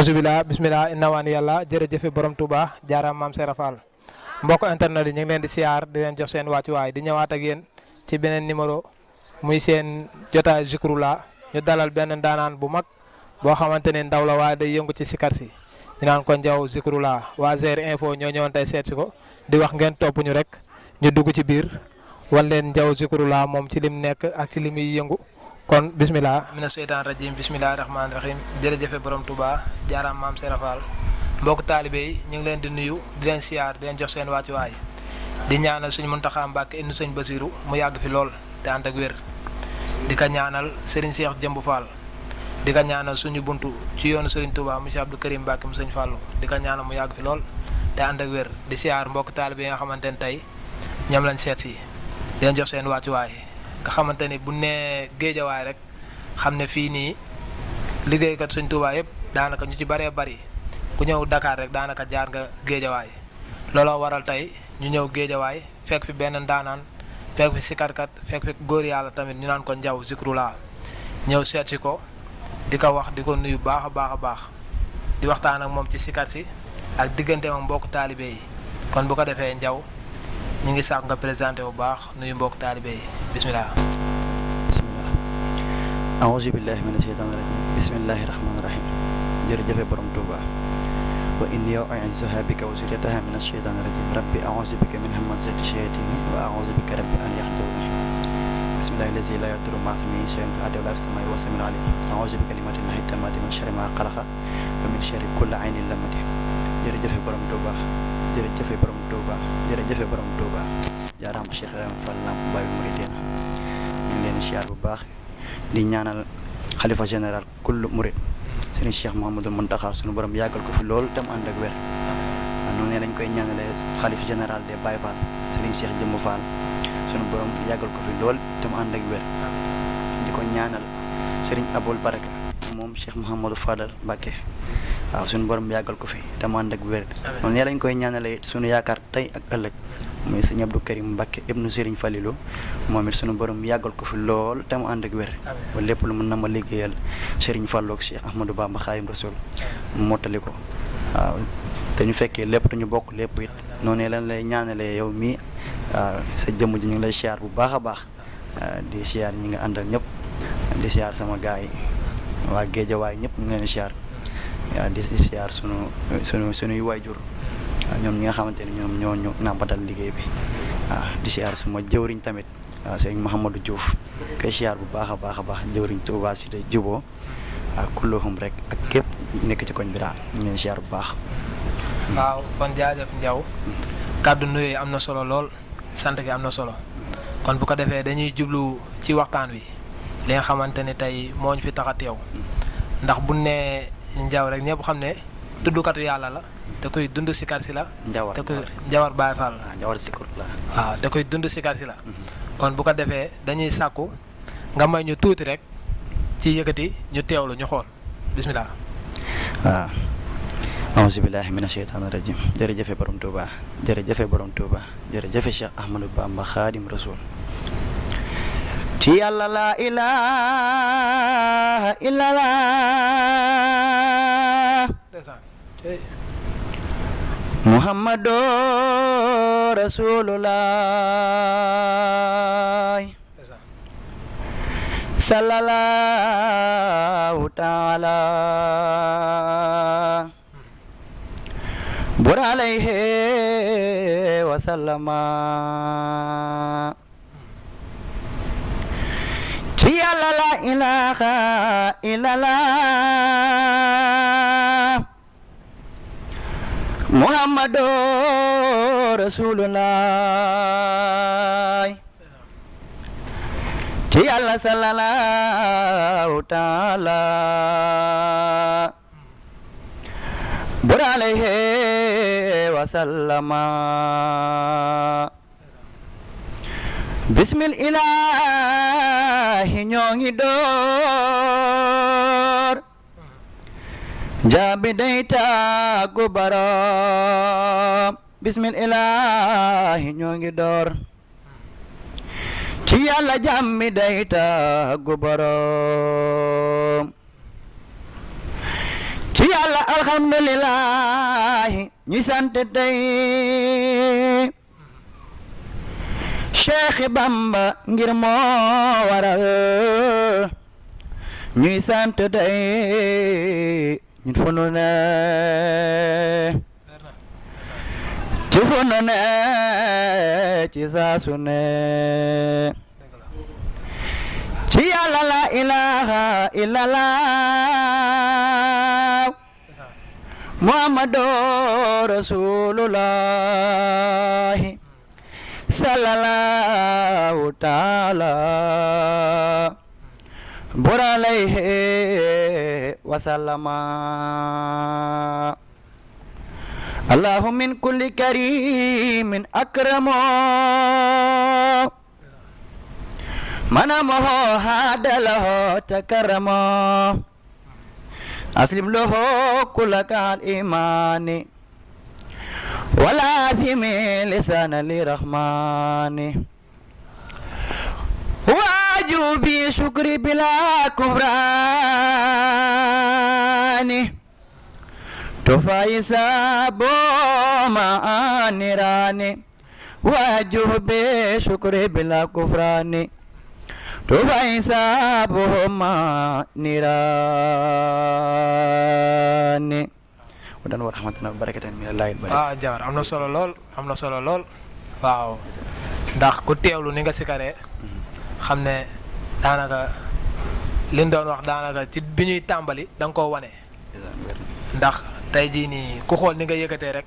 auzubillah bismillah inna waani yàlla jërëjëfe borom Touba jaaraam maam Serap Fall mbokk internet yi ñu ngi leen di siyaar di leen jox seen wàccuwaay di ñëwaat ak yéen ci beneen numéro muy seen jotaay Zikrullah ñu dalal benn ndaanaan bu mag boo xamante ne ndaw la waaye day yëngu ci sikar si ñu naan ko Ndiaw Zikrullah waa GR Info ñoo ñëwoon tey seet si ko di wax ngeen topp ñu rek ñu dugg ci biir wan leen Ndiaw Zikrullah moom ci lim nekk ak ci li muy yëngu kon bismillah mina seytaan rajim bismillahi rahmaani rahim jërëjëfe borom Touba jaaraam maam Serap Fall mbokk taalibe yi ñu ngi leen di nuyu di leen siyaar di leen jox seen wàccuwaay di ñaanal suñu Muntaxa Mbàkke indi suñ Basiru mu yàgg fi lool te ànd ak wér di ko ñaanal Serigne Cheikh Jëmb Fall di ko ñaanal suñu buntu ci yoonu Serigne Touba monsieur Abdou Karim Mbàkke mu sëñ Fallu di ko ñaanal mu yàgg fi lool te ànd ak wér di siyaar mbokk taalibe yi nga xamante ne tey ñoom lañ seet si di leen jox seen wàccuwaay nga xamante ni bu nee géejawaay rek xam ne fii nii liggéeykat suñ Touba yëpp daanaka ñu ci bëree bëri ku ñëw Dakar rek daanaka jaar nga géejawaay looloo waral tey ñu ñëw géejawaay fekk fi benn ndaanaan fekk fi sikarkat fekk fi góor yàlla tamit ñu naan ko Ndiaw Zikrullah ñëw seet si ko di ko wax di ko nuyu baax a baax a baax di waxtaan ak moom ci sikar si ak diggante moom mbokk taalibe yi kon bu ko defee Ndiaw ñu ngi sàkk nga présenté bu baax nuyu mbokk taalibe yi bismillah a'uuzu billahi mina sheytaani rajim bismillahi rahmaani rahim jërëjëfe borom Touba wa inni u'izzuha bika wa zurriyataha mina sheytaani rajim rabbi a'uuzu bika min hamazati shayatini wa a'uuzu bika rabbi an yahduruni bismillahi lazi la yadurru ma'a ismihi shay'un fil ardi wa la fis samaa'i wa huwa as-sami'ul 'aliim a'uuzu bi kalimatillahi taammaati min sharri ma xalaqa wa min sharri kulli 'aynin lammatin jërëjëfe borom Touba jërëjëfe borom Touba jërëjëfe borom Touba jaaraama Cheikh Ibrahima Fall Lamp Baay Mourideen ñu ngi leen di siyaar bu baax di ñaanal xalifa général kullu murid Serigne Cheikh Mouhamadul Mountakha sunu borom yàggal ko fi lool te mu ànd ak wér noonu ne lañ koy ñaanalee xalifa général des Baye Fall Serigne Cheikh Jëmb Fall sunu borom yàggal ko fi lool te mu ànd ak wér di ko ñaanal Serigne Aboul Baraka moom Cheikh Mouhamadou Fadal Mbacké waaw sunu borom yàggal ko fi te mu ànd ak wér noonu ne lañ koy ñaanalee sunu yaakaar tey ak ëllëg muy sëñ Abdou Karim Mbacké ibnu Serigne Falilou moom it sunu borom yàggal ko fi lool te mu ànd ak wér ba lépp lu mun na ma liggéeyal Serigne Fallou ak Cheikh Ahmadou Bamba Xaadimu Rasuul mu mottali ko waaw te ñu fekkee lépp te ñu bokk lépp it noonu lan lay ñaanalee yow mii waaw sa jëmm ji ñu ngi lay siyaar bu baax a baax di siyaar ñi nga àndal ñëpp di siyaar sama gaay yi waa Géejawaay ñëpp ñu ngi leen di siyaar waaw di siyaar sunuy waajur ñoom ñi nga xamante ne ñoom ñoo ñu nàmpatal liggéey bi waaw di siyaar suma jëwriñ tamit waaw sëñ Mouhamadou Diouf koy siyaar bu baax a baax a baax jëwriñ Touba Cité juboo waaw kulluhum rek ak képp nekk ci koñ bi daal ñu leen siyaar bu baax. waaw kon jaajëf Ndiaw kàddu nuyoo am na solo lool sant gi am na solo kon bu ko defee dañuy jublu ci waxtaan wi li nga xamante ne tey moo ñu fi tax a teew ndax bu nee Ndiaw rek ñëpp xam ne tuddukatu yàlla la. te koy dund sikar si la. Njawar te koy Njawar Baay Fall la. Njawar sikar la. waaw te koy dund sikar si la. kon bu ko defee dañuy sàkku nga may ñu tuuti rek ci yëkkati ñu teewlu ñu xool bismillah. waaw. auzu billahi mina sheytaani rajim jërëjëfe borom Touba jërëjëfe borom Touba jërëjëfe Cheikh Ahmadou Bamba Xaadim Rasul. ci yàlla la ilaha illallah. Muhammadu Rasulullah sallallahu ta'ala bura alayhi wa sallama ci yàlla la ilaha illallah Muhammadu Rasulullah ci yàlla sallallahu ta'ala bur alayhi wa sallama bismil ilahi ñoo ngi door jaabi day tàggu borom bismil ilahi ñoo ngi door ci yàlla jàmbi day tàggu borom ci yàlla alhamdulillahi ñuy sant tey Cheikh Bamba ngir moo waral ñuy sant tey ñun fu nu ne ci saa su ne ci yàlla la ilaha illallah muhammadu rasulullahi sallallahu taala buralayhi wasallama allahu min kulli karimin akramo manamaho hadalahu takaramo aslim lahu kulakal imani walazimi lisana lirahmani wajubi shukri bila kufrani tufaisa boma anirani wajubi shukri bila kufrani tufaisa boma nirani wadan wa rahmatullahi wa barakatuh min allahi bari waaw Jawar am na solo lool waaw ndax ku teewlu ni nga sikaree xam ne daanaka liñ doon wax daanaka ci bi ñuy tàmbali da nga koo wane ndax tey jii nii ku xool ni nga yëkkatee rek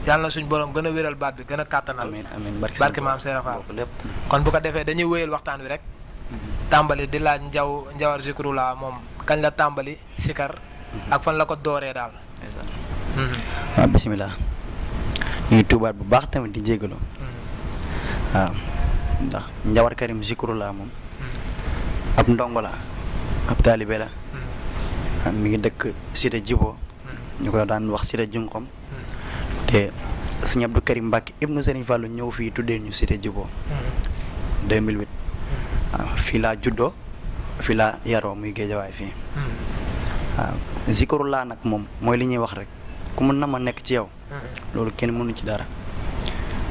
yàlla na suñ borom gën a wéral baat bi gën a kàttanal amiin barke maam Seera Fall kon bu ko defee dañuy wéyal waxtaan wi rek tàmbali di laaj Njawar Zikrullah moom kañ la tàmbali sikar ak fan la ko dooree daal waaw bismillah ñu ngi tuubaat bu baax tamit di jégalu waaw ndax Njawar Karim Zikrullah moom ab ndongo la ab taalibe la mi ngi dëkk Cité Djibo ñu ko daan wax Cité Junqom te Sëñ Abdou Karim Mbacke ibnu Serigne Fallou ñëw fii tuddee ñu Cité Djibo 2008 waaw fii laa juddoo fii laa yaroo muy Géejawaay fii waaw Zikrullah nag moom mooy li ñuy wax rek ku mun na ma nekk ci yow loolu kenn mënu ci dara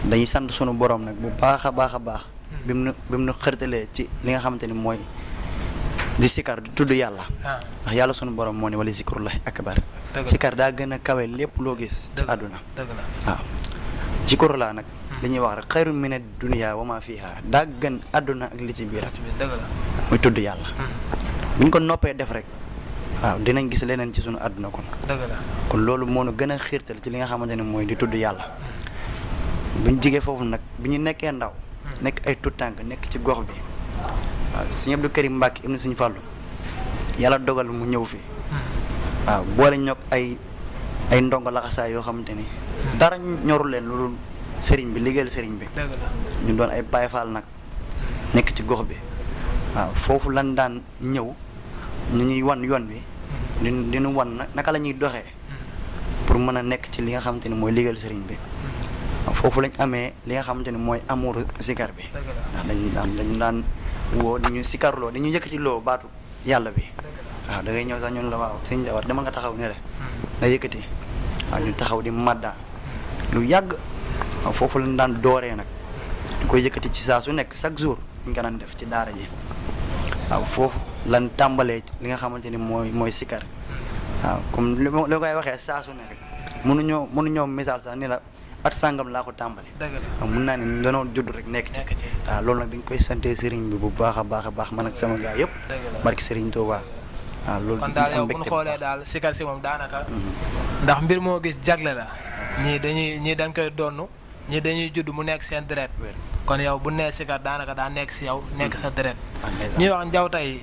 dañuy sant sunu borom nag bu baax a baax bi mu nu xërtalee ci li nga xamante ni mooy di sikar di tudd yàlla ndax yàlla sunu borom moo ne wala zikrullahi akbar sikar daa gën a kawe lépp loo gis ci àdduna waaw Zikrullah nag li ñuy wax rek xayrun mina dunya wa ma fiha daa gën àdduna ak li ci biir muy tudd yàlla buñ ko noppee def rek waaw dinañ gis leneen ci sunu àdduna kon loolu moo nu gën a xiirtal ci li nga xamante ne mooy di tudd yàlla buñ jigee foofu nag bi ñu nekkee ndaw nekk ay tuttànk nekk ci gox bi waaw Sëñ Abdou Karim Mbacke ibnu Sëñ Fallu yàlla dogal mu ñëw fi waaw boole ñoog ay ndongo laxasaay yoo xamante ni dara ñoru leen loolu sëriñ bi liggéeyal sëriñ bi ñu doon ay Baay Faal nag nekk ci gox bi waaw foofu lan daan ñëw ñu ñuy wan yoon bi dinu wan naka la ñuy doxee pour mën a nekk ci li nga xamante ni mooy liggéeyal sëriñ bi foofu lañ amee li nga xamante ni mooy amour sikar bi ndax dañ daan woo dañu sikarloo dañu yëkkati loo baatu yàlla bi waaw da ngay ñëw sax ñun la waaw sëñ Jawar dama nga taxaw ne le nga yëkkati waaw ñu taxaw di madda lu yàgg waaw foofu lañ daan dooree nag di koy yëkkati ci saa su nekk chaque jour ñu ko daan def ci daara ji waaw foofu lan tàmbalee li nga xamante ni mooy sikar waaw comme li koy waxee saa su ne rek mënuñoo misaal sax ni la at sàngam laa ko tàmbali waaw mun naa ne danoo judd rek nekk ci waaw loolu nag dañ koy sante sëriñ bi bu baax a baax man ak sama gaa yëpp barki sëriñ Touba waaw loolu kon daal yow bu ñu xoolee daal sikar si moom daanaka ndax mbir moo gis jagle la ñii dañ koy donn ñii dañuy judd mu nekk seen deret kon yow bu nee sikar daanaka daa nekk si yow nekk sa deret ñuy wax njaw tey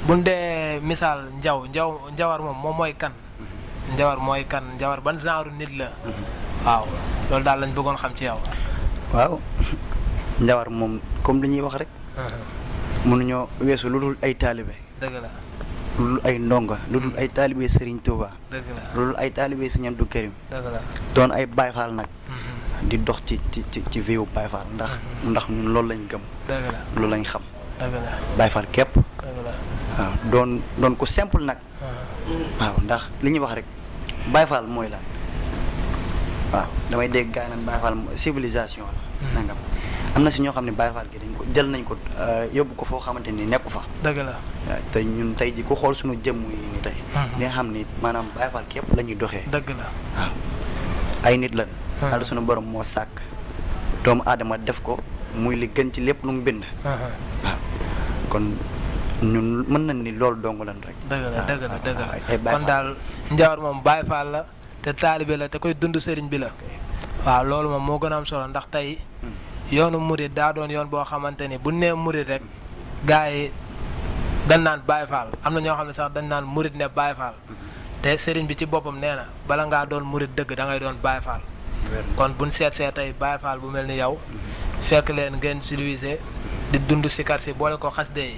buñ dee misaal njawar moom mooy kan njawar ban genre nit la waaw loolu daal lañ bëggoon xam ci yow waaw njawar moom comme li ñuy wax rek mënuñoo weesu lu dul ay taalibe dëgg la lu dul ay ndonga lu dul ay taalibe Serigne Touba dëgg la lu dul ay taalibe Serigne Abdou Karim dëgg la doon ay Baye Fall nag di dox ci viwu Baye Fall ndax ñun loolu lañ gëm dëgg la loolu lañ xam dëgg la Baye Fall képp dëgg la waaw doon ko simple nag waaw ndax li ñuy wax rek Baye Fall mooy lan waaw damay dégg gaa yi naan Baye Fall civilisation la. nangam am na si ñoo xam ne Baye Fall gi dañ ko jël nañ ko yóbbu ko foo xamante ni nekku fa. dëgg la waaw te ñun tey ji ku xool suñu jëmm yi ni tey. di nga xam ni maanaam Baye Fall képp la ñuy doxee. dëgg la waaw ay nit lan. yàlla suñu borom moo sàkk doomu aadama def ko muy li gën ci lépp lu mu bind. waaw kon ñun mën nañ ni loolu dong lan rek. dëgg la kon daal Njawar moom Baye Fall la te taalibe la te koy dund sëriñ bi la. waaw loolu moom moo gën a am solo ndax tey yoonu murid daa doon yoon boo xamante ni bu nee murid rek gars yi dañ naan Baye Fall am na ñoo xam ne sax dañ naan murid ne Baye Fall te sëriñ bi ci boppam nee na bala ngaa doon murid dëgg da ngay doon Baye Fall. kon buñ seet tey Baye Fall bu mel ni yow fekk leen ngeen civilisé di dund sikar si boole ko xasida yi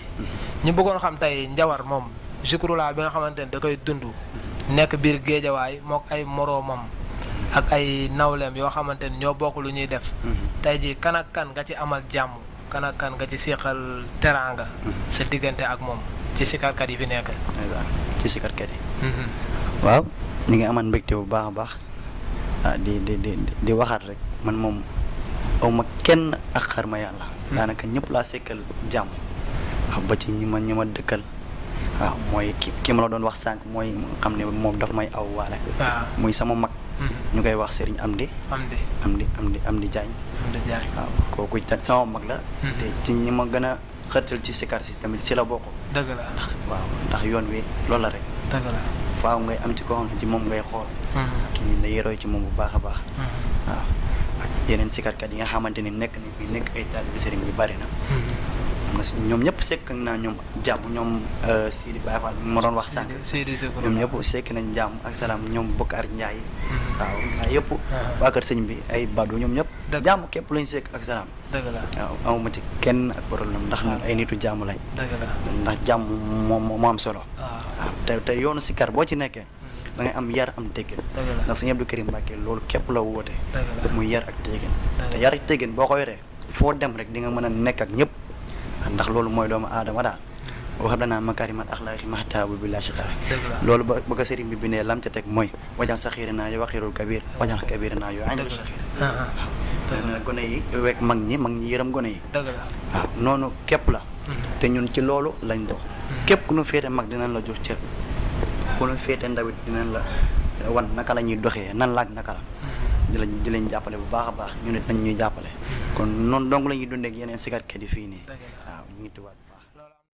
ñu bëggoon xam tey Njawar moom Zikrullah bi nga xamante ni da koy dund nekk biir géejawaay mook ay moroomam ak ay nawleem yoo xamante ni ñoo bokk lu ñuy def tey ji kan ak kan nga ci amal jàmm kan ak kan nga ci siqal teraanga sa diggante ak moom ci sikarkat yi fi nekk. ci sikarkat yi. waaw ñu ngi amal mbégte bu baax a baax di waxaat rek man moom aw ma kenn ak xar ma yàlla. daanaka ñëpp laa sekkal jàmm. waaw ba ci ñi ma dëkkal. waaw mooy ki ma la doon wax sànq mooy xam ne moom daf may aw waale. muy sama mag. ñu koy wax Serigne Amdi Diagne. waaw kooku sama mag la. te ci ñi ma gën a xërtal ci sikar si tamit ci la bokk. dëgg la ndax yoon wi loolu la rek. dëgg la faaw ngay am ci koo xam ne ci moom ngay xool. te ñun dañuy roy ci moom bu baax a baax. waaw ak yeneen sikarkat yi nga xamante ni nekk nañ fi nekk ay taalibe Serigne bi bari na. am na si ñoom ñëpp sekk naa ñoom jàmm ñoom Sidi Baye Fall ma doon wax sànq. ñoom ñëpp sekk nañ jàmm ak salaam ñoom Bokar Ndiaye. waaw waaye yëpp. waa kër sëñ bi ay Badou ñoom ñëpp. jàmm képp lañ sekk ak salaam. dëgg la waaw amuma ci kenn ak problème ndax ñun ay nitu jàmm lañ. dëgg la ndax jàmm moo am solo. waaw te yoonu sikar boo ci nekkee. da ngay am yar am teggin. ndax sëñ Abdou Karim Mbacké loolu képp la woote. muy yar ak teggin. te yar ak teggin boo ko yoree foo dem rek di nga mën a nekk ak ñëpp. ndax loolu mooy doomu aadama daal wax danaa makarimat axlaaqi maxtaabu bi la shiqaaq loolu ba ko sëriñ bi bindee lam ca teg mooy wajal saxiir naa yu waxirul kabir wajal kabir naa yu àndul saxiir waaw gone yi wekk mag ñi yërëm gone yi waaw noonu képp la te ñun ci loolu lañ dox képp ku nu féete mag dinañ la jox cër ku nu féete ndawit dinañ la wan naka la ñuy doxee nan laak naka la di leen jàppale bu baax a baax ñu ne nañ ñuy jàppale kon noonu donc la ñuy dundee ak yeneen sikarkat yi fii nii waaw ñu ngi tubaab